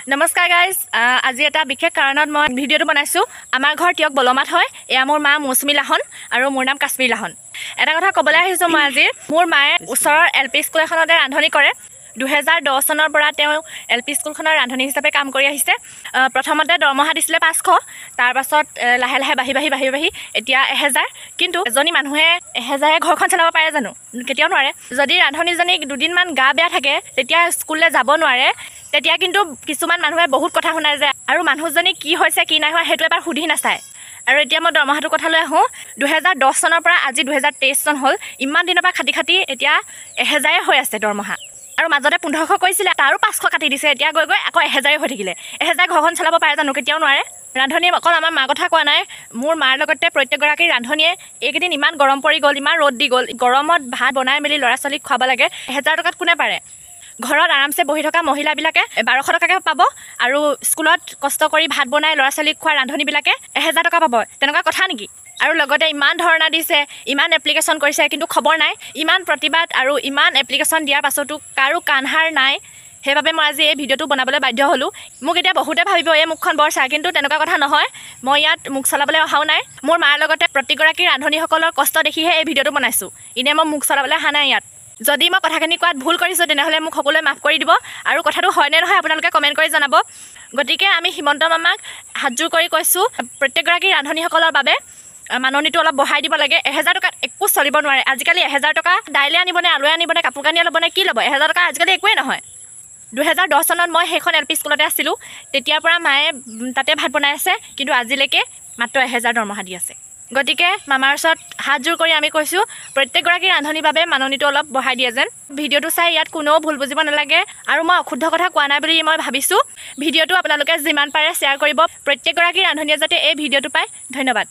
নমস্কাৰ গাইজ, আজি এটা বিশেষ কাৰণত মই ভিডিঅ'টো বনাইছোঁ। আমাৰ ঘৰ টিয়ক বলমাত হয়। এয়া মোৰ মা মৌচুমী লাহন আৰু মোৰ নাম কাশ্মীৰ লাহন। এটা কথা ক'বলৈ আহিছোঁ মই আজি। মোৰ মায়ে ওচৰৰ এল পি স্কুল এখনতে ৰান্ধনি কৰে। 2010 চনৰ পৰা তেওঁ এল পি স্কুলখনৰ ৰান্ধনি হিচাপে কাম কৰি আহিছে। প্ৰথমতে দৰমহা দিছিলে 500, তাৰপাছত লাহে লাহে বাঢ়ি বাঢ়ি বাঢ়ি বাঢ়ি এতিয়া 1000। কিন্তু এজনী মানুহে 1000 ঘৰখন চলাব পাৰে জানো? কেতিয়াও নোৱাৰে। যদি ৰান্ধনীজনীক দুদিনমান গা বেয়া থাকে তেতিয়া স্কুললৈ যাব নোৱাৰে, তেতিয়া কিন্তু কিছুমান মানুহে বহুত কথা শুনাই যায় আৰু মানুহজনী কি হৈছে কি নাই হোৱা সেইটো এবাৰ সুধি নাচায়। আৰু এতিয়া মই দৰমহাটোৰ কথালৈ আহোঁ। 2010 চনৰ পৰা আজি 2023 চন হ'ল, ইমান দিনৰ পৰা খাটি খাটি এতিয়া 1000 হৈ আছে দৰমহা। আৰু মাজতে 1500 কৰিছিলে, তাৰো 500 কাটি দিছে। এতিয়া গৈ গৈ আকৌ 1000 হৈ থাকিলে। 1000 ঘৰখন চলাব পাৰে জানো? কেতিয়াও নোৱাৰে। ৰান্ধনীয়ে অকল আমাৰ মাৰ কথা কোৱা নাই, মোৰ মাৰ লগতে প্ৰত্যেকগৰাকী ৰান্ধনীয়ে এইকেইদিন ইমান গৰম পৰি গ'ল, ইমান ৰ'দ দি গ'ল, গৰমত ভাত বনাই মেলি ল'ৰা ছোৱালীক খুৱাব লাগে। 1000 টকাত কোনে পাৰে? ঘৰত আৰামছে বহি থকা মহিলাবিলাকে 1200 টকাকৈ পাব আৰু স্কুলত কষ্ট কৰি ভাত বনাই ল'ৰা ছোৱালীক খোৱা ৰান্ধনীবিলাকে 1000 টকা পাব। তেনেকুৱা কথা নেকি? আৰু লগতে ইমান ধৰ্ণা দিছে, ইমান এপ্লিকেশ্যন কৰিছে, কিন্তু খবৰ নাই। ইমান প্ৰতিবাদ আৰু ইমান এপ্লিকেশ্যন দিয়াৰ পাছতো কাৰো কাণসাৰ নাই। সেইবাবে মই আজি এই ভিডিঅ'টো বনাবলৈ বাধ্য হ'লোঁ। মোক এতিয়া বহুতে ভাবিব এই মুখখন বৰ চাৰ, কিন্তু তেনেকুৱা কথা নহয়। মই ইয়াত মুখ চলাবলৈ অহাও নাই। মোৰ মাৰ লগতে প্ৰতিগৰাকী ৰান্ধনীসকলৰ কষ্ট দেখিহে এই ভিডিঅ'টো বনাইছোঁ। এনেই মই মুখ চলাবলৈ অহা নাই ইয়াত। যদি মই কথাখিনি কোৱাত ভুল কৰিছোঁ তেনেহ'লে মোক সকলোৱে মাফ কৰি দিব। আৰু কথাটো হয়নে নহয় আপোনালোকে কমেণ্ট কৰি জনাব। গতিকে আমি হিমন্ত মামাক হাতযোৰ কৰি কৈছোঁ, প্ৰত্যেকগৰাকী ৰান্ধনীসকলৰ বাবে মাননিটো অলপ বঢ়াই দিব লাগে। 1000 টকাত একো চলিব নোৱাৰে। আজিকালি 1000 টকা দাইলে আনিবনে, আলুৱে আনিবনে, কাপোৰ কানি ল'বনে, কি ল'ব? 1000 টকা আজিকালি একোৱেই নহয়। 2010 চনত মই সেইখন এল পি স্কুলতে আছিলোঁ, তেতিয়াৰ পৰা মায়ে তাতে ভাত বনাই আছে, কিন্তু আজিলৈকে মাত্ৰ 1000 দৰমহা দি আছে। গতিকে মামাৰ ওচৰত হাতযোৰ কৰি আমি কৈছোঁ, প্ৰত্যেকগৰাকী ৰান্ধনীৰ বাবে মাননিটো অলপ বঢ়াই দিয়ে যেন। ভিডিঅ'টো চাই ইয়াত কোনেও ভুল বুজিব নালাগে আৰু মই অশুদ্ধ কথা কোৱা নাই বুলি মই ভাবিছোঁ। ভিডিঅ'টো আপোনালোকে যিমান পাৰে শ্বেয়াৰ কৰিব, প্ৰত্যেকগৰাকী ৰান্ধনীয়ে যাতে এই ভিডিঅ'টো পায়। ধন্যবাদ।